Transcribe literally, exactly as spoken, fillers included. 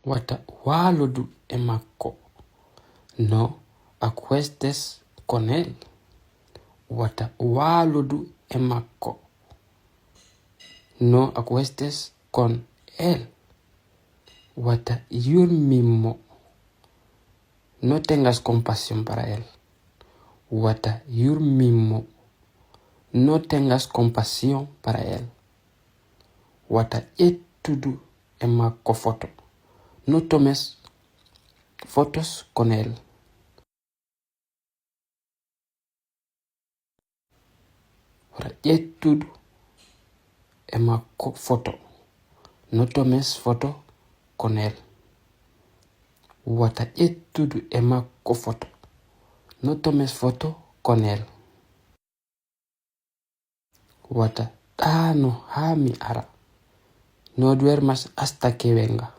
Wata waalodu e makko. No acuestes con él. Wata waalodu e makko. No acuestes con él. Wata yurmin mo. No tengas compasión para él. Wata yurmin mo. No tengas compasión para él. Wata ƴettudu e makko foto. No tomes fotos con él. Wata ƴettudu e makko foto. No tomes foto con él. Wata ƴettudu e makko foto. No tomes foto con él. Wata ɗaano haa mi ara. No duermas hasta que venga.